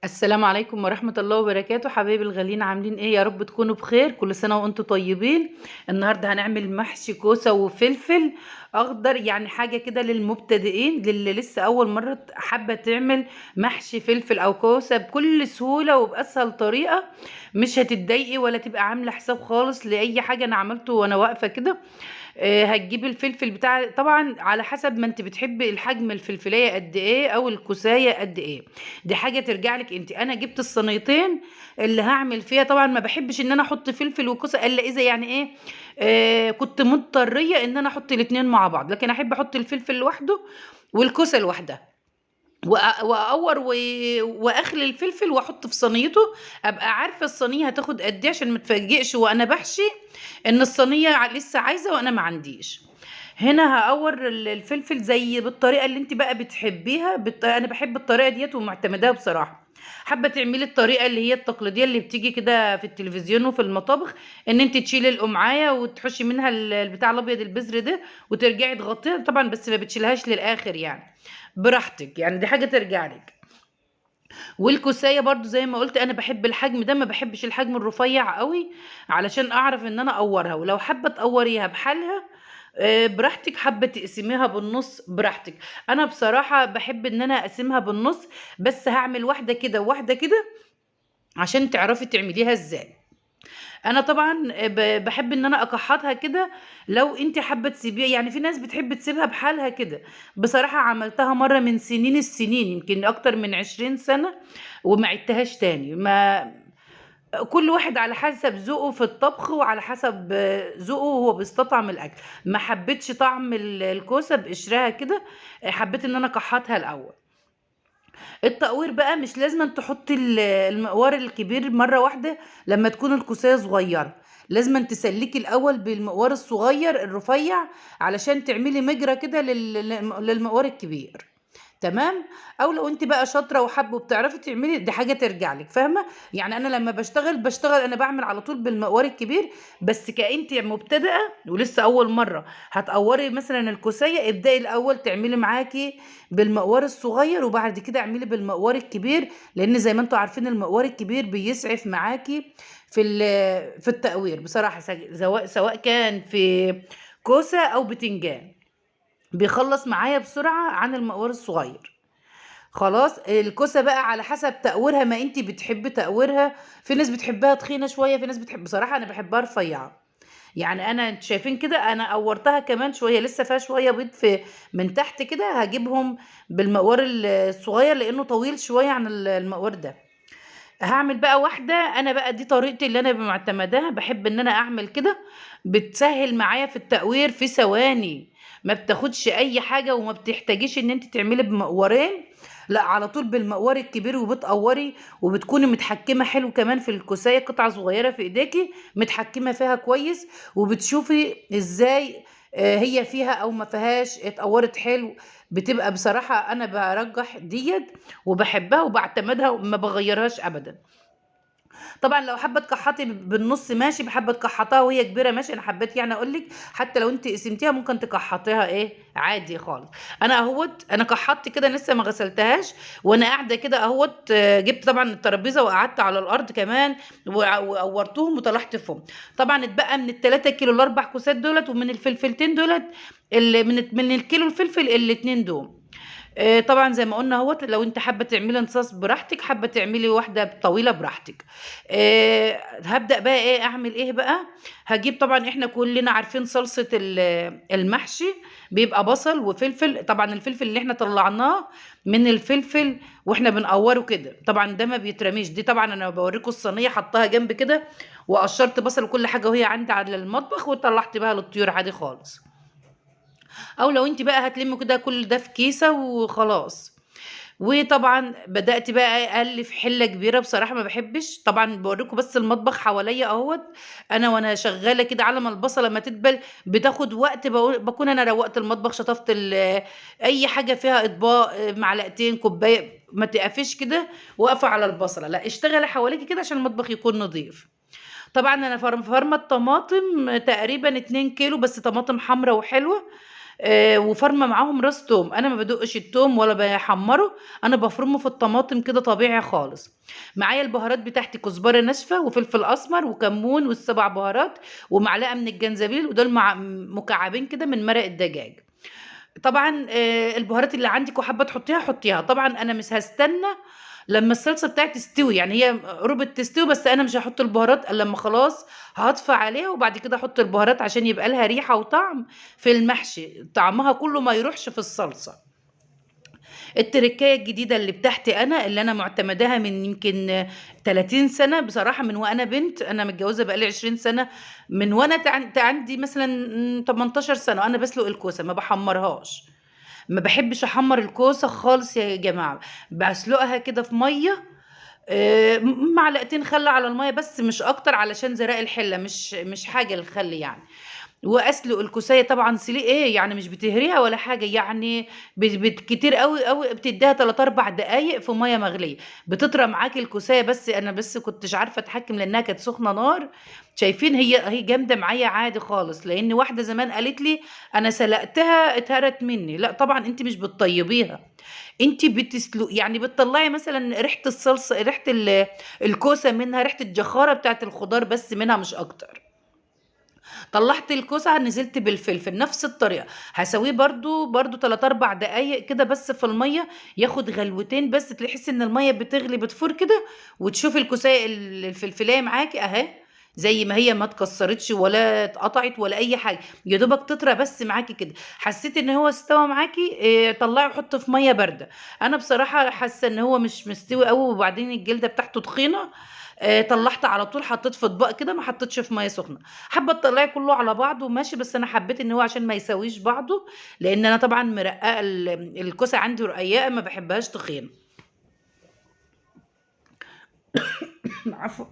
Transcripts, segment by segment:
السلام عليكم ورحمة الله وبركاته. حبايبي الغاليين، عاملين ايه؟ يا رب تكونوا بخير. كل سنة وانتم طيبين. النهاردة هنعمل محشي كوسة وفلفل اخضر، يعني حاجة كده للمبتدئين، للي لسه اول مرة حابة تعمل محشي فلفل او كوسة بكل سهولة وباسهل طريقة، مش هتتضايقي ولا تبقى عاملة حساب خالص لأي حاجة. انا عملته وانا واقفة كده. هتجيبي الفلفل بتاع، طبعا على حسب ما انت بتحبي الحجم، الفلفلايه قد ايه او الكوسايه قد ايه، دي حاجة ترجع لك انت. انا جبت الصينيتين اللي هعمل فيها. طبعا ما بحبش ان انا احط فلفل وكوسه الا اذا يعني ايه، كنت مضطريه ان انا احط الاتنين مع بعض، لكن احب احط الفلفل لوحده والكوسه لوحدها، واقور واخلي الفلفل واحط في صينيته، ابقى عارفه الصينية هتاخد قد ايه عشان ما اتفاجئش وانا بحشي ان الصينية لسه عايزه وانا ما عنديش. هنا هقور الفلفل زي بالطريقة اللي انت بقى بتحبيها. انا بحب الطريقة ديت ومعتمداها بصراحة. حابة تعملي الطريقة اللي هي التقليدية اللي بتيجي كده في التلفزيون وفي المطابخ، ان انت تشيلي القمعايه وتحشي منها البتاع الابيض البذر ده وترجعي تغطيها، طبعا بس ما بتشيلهاش للاخر، يعني براحتك، يعني دي حاجة ترجع لك. والكوسايه برضو زي ما قلت انا بحب الحجم ده، ما بحبش الحجم الرفيع قوي علشان اعرف ان انا اقورها. ولو حابة تقوريها بحالها براحتك، حابة تقسميها بالنص براحتك. انا بصراحة بحب ان انا اقسمها بالنص، بس هعمل واحدة كده وواحدة كده عشان تعرفي تعمليها ازاي. انا طبعا بحب ان انا اكحطها كده. لو انت حابة تسيبيها، يعني في ناس بتحب تسيبها بحالها كده. بصراحة عملتها مرة من سنين السنين، يمكن اكتر من 20 سنة، وما عدتهاش تاني. ما كل واحد على حسب ذوقه في الطبخ وعلى حسب ذوقه وهو بيستطعم الاكل. ما حبيتش طعم الكوسه بقشرها كده، حبيت ان انا اكحطها الاول. التقوير بقى مش لازم تحطي المقوار الكبير مرة واحدة لما تكون الكوسايه صغيرة، لازم تسلكي الاول بالمقوار الصغير الرفيع علشان تعملي مجرى كده للمقوار الكبير، تمام؟ او لو انت بقى شاطرة وحابة وبتعرفي تعملي، دي حاجة ترجع لك، فاهمه؟ يعني انا لما بشتغل انا بعمل على طول بالمقوار الكبير، بس كأنت مبتدئة ولسه اول مرة هتقوري مثلا الكوسيه، ابدأي الاول تعملي معاكي بالمقوار الصغير وبعد كده اعملي بالمقوار الكبير، لان زي ما انتوا عارفين المقوار الكبير بيسعف معاكي في التقوير بصراحة، سواء كان في كوسة او بتنجان، بيخلص معايا بسرعة عن المقوار الصغير. خلاص الكوسه بقى على حسب تقويرها، ما انت بتحبي تقويرها، في ناس بتحبها تخينة شوية، في ناس بتحب، بصراحة انا بحبها رفيعة. يعني انا انتوا شايفين كده انا قورتها كمان شوية، لسه فيها شوية بيض في من تحت كده، هجيبهم بالمقوار الصغير لانه طويل شوية عن المقوار ده. هعمل بقى واحدة، انا بقى دي طريقتي اللي انا معتمداها، بحب ان انا اعمل كده، بتسهل معايا في التقوير في ثواني، ما بتاخدش اي حاجة وما بتحتاجيش ان انت تعملي بمقوارين، لا على طول بالمقوار الكبير وبتقوري، وبتكوني متحكمه حلو كمان في الكوسايه، قطعه صغيرة في ايديكي متحكمه فيها كويس، وبتشوفي ازاي، هي فيها او ما فيهاش، اتقورت حلو. بتبقى بصراحة انا برجح ديت وبحبها وبعتمدها وما بغيرهاش ابدا. طبعا لو حابة تكحطي بالنص ماشي، حابة تكحطها وهي كبيرة ماشي، انا حبيت يعني اقول لك حتى لو انت قسمتيها ممكن تكحطيها ايه عادي خالص. انا اهوت، انا كحطت كده لسه ما غسلتهاش وانا قاعدة كده اهوت، جبت طبعا الترابيزة وقعدت على الارض كمان وقورتهم وطلعت فيهم. طبعا اتبقى من التلاتة كيلو الاربع كوسات دولت، ومن الفلفلتين دولت، من الكيلو الفلفل الاتنين دول. طبعا زي ما قلنا اهوت، لو انت حابة تعملي انصاص براحتك، حابة تعملي واحدة طويلة براحتك. هبدا بقى ايه، اعمل ايه بقى؟ هجيب طبعا احنا كلنا عارفين صلصه المحشي بيبقى بصل وفلفل. طبعا الفلفل اللي احنا طلعناه من الفلفل واحنا بنقوره كده، طبعا ده ما بيترميش. دي طبعا انا بوريكم الصينية حطاها جنب كده، وقشرت بصل وكل حاجة وهي عندي على المطبخ، وطلعت بقى للطيور عادي خالص. او لو انت بقى هتلمي كده كل ده في كيسه وخلاص. وطبعا بدات بقى اقلب حله كبيرة، بصراحة ما بحبش، طبعا بوريكم بس المطبخ حواليا اهوت، انا وانا شغالة كده على ما البصله ما تدبل بتاخد وقت، بكون انا روقت المطبخ، شطفت اي حاجة فيها اطباق، معلقتين كوباية، ما تقفيش كده واقفة على البصله، لا اشتغلي حواليكي كده عشان المطبخ يكون نظيف. طبعا انا فرمه الطماطم تقريبا 2 كيلو بس، طماطم حمراء وحلوه. وفارمة معاهم راس توم. انا ما بدقش التوم ولا بحمره، انا بفرمه في الطماطم كده طبيعي خالص. معايا البهارات بتاعتي كزبره ناشفة وفلفل اسمر وكمون والسبع بهارات ومعلقة من الجنزبيل، ودول مع مكعبين كده من مرق الدجاج. طبعا البهارات اللي عندك وحابة تحطيها حطيها. طبعا انا مش هستنى لما الصلصه بتاعتي تستوي، يعني هي قربت تستوي، بس انا مش هحط البهارات الا لما خلاص هطفي عليها، وبعد كده احط البهارات عشان يبقى لها ريحه وطعم في المحشي، طعمها كله ما يروحش في الصلصه. التركايه الجديدة اللي بتاعتي انا، اللي انا معتمداها من يمكن 30 سنة بصراحة، من وانا بنت، انا متجوزة بقالي 20 سنة، من وانا عندي مثلا 18 سنة انا بسلق الكوسه، ما بحمرهاش، ما بحبش احمر الكوسه خالص يا جماعة، بسلقها كده في مية، معلقتين خل على المية بس مش اكتر، علشان زراء الحلة مش حاجة الخل يعني. واسلق الكوسيه طبعا سليق ايه يعني، مش بتهريها ولا حاجة يعني، كتير قوي قوي بتديها 3 4 دقايق في مية مغليه، بتطرى معاكي الكوسيه. بس انا بس كنتش عارفه اتحكم لانها كانت سخنة نار. شايفين هي جامدة معايا عادي خالص، لان واحدة زمان قالت لي انا سلقتها اتهرت مني. لا طبعا انت مش بتطيبيها، انت بتسلق يعني، بتطلعي مثلا ريحه الصلصه، ريحه الكوسه منها، ريحه الجخاره بتاعت الخضار بس منها مش اكتر. طلعت الكوسه نزلت بالفلفل نفس الطريقة، هسويه برضو 3 4 دقايق كده بس في المية، ياخد غلوتين بس، تحس ان المية بتغلي بتفور كده، وتشوفي الكوسه الفلفلايه معاكي اهي زي ما هي، ما اتكسرتش ولا اتقطعت ولا اي حاجة، يا دوبك تطرى بس معاكي كده. حسيت ان هو استوى معاكي، طلعي وحطي في مية باردة. انا بصراحة حاسه ان هو مش مستوي قوي، وبعدين الجلدة بتاعته تخينة، طلعت على طول حطيت في اطباق كده، ما حطيتش في مية سخنة. حابة تطلعي كله على بعضه ماشي، بس انا حبيت ان هو عشان ما يساويش بعضه، لان انا طبعا مرققه الكوسه عندي رقيقه، ما بحبهاش تخينة. عفوا.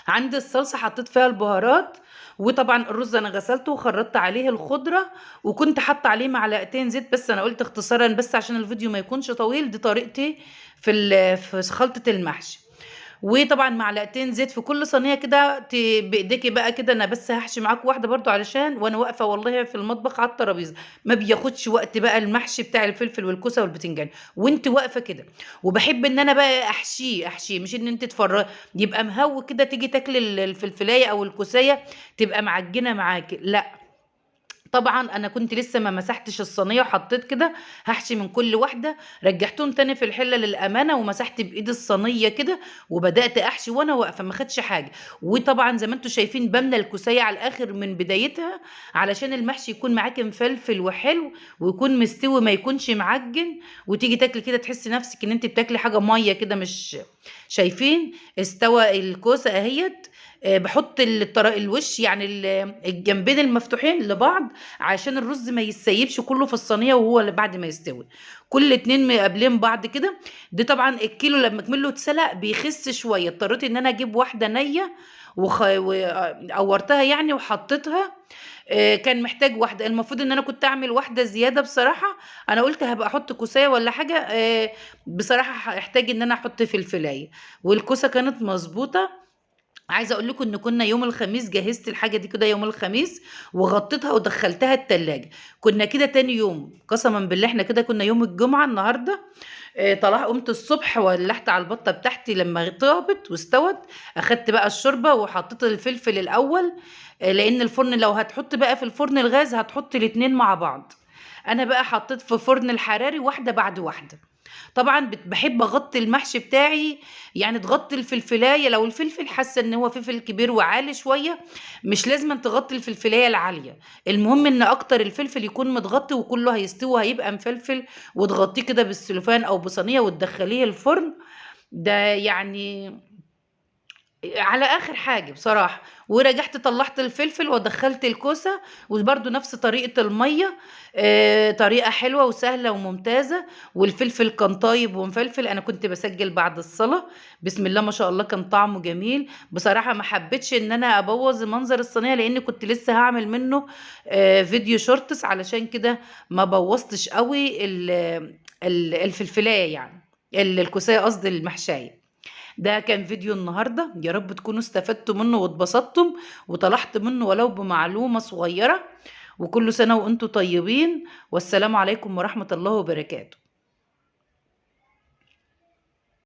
عندي الصلصه حطيت فيها البهارات، وطبعا الرز انا غسلته وخرطت عليه الخضرة، وكنت حاطه عليه معلقتين زيت، بس انا قلت اختصارا بس عشان الفيديو ما يكونش طويل، دي طريقتي في خلطه المحشي. وطبعا معلقتين زيت في كل صينية كده بايديكي بقى كده. انا بس هحشي معاكم واحدة برضو علشان وانا واقفة والله في المطبخ على الترابيزة، ما بياخدش وقت بقى المحشي بتاع الفلفل والكوسه والبتنجان وانت واقفة كده. وبحب ان انا بقى احشيه، مش ان انت تفرغ يبقى مهوي كده تيجي تاكلي الفلفلايه او الكوسيه تبقى معجنه معاكي، لا. طبعا انا كنت لسه ما مسحتش الصينية وحطيت كده، هحشي من كل واحدة، رجعتهم تاني في الحلة للامانة، ومسحت بايد الصينية كده وبدات احشي وانا واقفة، ما خدش حاجة. وطبعا زي ما انتم شايفين بملى الكوسيه على الاخر من بدايتها، علشان المحشي يكون معاكي مفلفل وحلو ويكون مستوي ما يكونش معجن، وتيجي تاكلي كده تحسي نفسك ان انت بتاكلي حاجة مية كده. مش شايفين استوى الكوسه اهيت؟ بحط الوش يعني الجنبين المفتوحين لبعض عشان الرز ما يتسيبش كله في الصينية وهو اللي بعد ما يستوي، كل اتنين مقابلين بعض كده. دي طبعا الكيلو لما كمله اتسلق بيخس شوية، اضطريت ان انا اجيب واحدة نيه وقورتها يعني وحطيتها. كان محتاج واحدة، المفروض ان انا كنت اعمل واحدة زيادة بصراحة، انا قلت هبقى احط كوسايه ولا حاجة، بصراحة هحتاج ان انا احط فلفلايه، والكوسه كانت مظبوطة. عايزه اقول لكم ان كنا يوم الخميس جهزت الحاجة دي كده يوم الخميس وغطيتها ودخلتها التلاجة، كنا كده تاني يوم قسما بالله، احنا كده كنا يوم الجمعة النهارده. طلع قمت الصبح ولحت على البطة بتاعتي لما طابت واستوت، اخدت بقى الشوربة وحطيت الفلفل الاول، لان الفرن لو هتحط بقى في الفرن الغاز هتحط الاتنين مع بعض. انا بقى حطيت في فرن الحراري واحدة بعد واحدة. طبعا بحب اغطي المحشي بتاعي، يعني تغطي الفلفلايه، لو الفلفل حاسه ان هو فلفل كبير وعالي شوية مش لازم تغطي الفلفلايه العالية، المهم ان اكتر الفلفل يكون متغطي وكله هيستوي وهيبقى مفلفل، وتغطيه كده بالسلوفان او بصينيه وتدخليه الفرن. ده يعني على اخر حاجة بصراحة. ورجعت طلعت الفلفل ودخلت الكوسه، وبرده نفس طريقه المية، طريقه حلوة وسهلة وممتازة. والفلفل كان طيب ومفلفل، انا كنت بسجل بعد الصلاة، بسم الله ما شاء الله كان طعمه جميل بصراحة. ما حبيتش ان انا ابوظ منظر الصينية لان كنت لسه هعمل منه فيديو shorts، علشان كده ما بوظتش قوي الفلفلايه، يعني الكوسايه قصدي المحشايه. ده كان فيديو النهارده، يا رب تكونوا استفدتوا منه واتبسطتم وطلعت منه ولو بمعلومة صغيرة. وكل سنة وانتم طيبين، والسلام عليكم ورحمة الله وبركاته.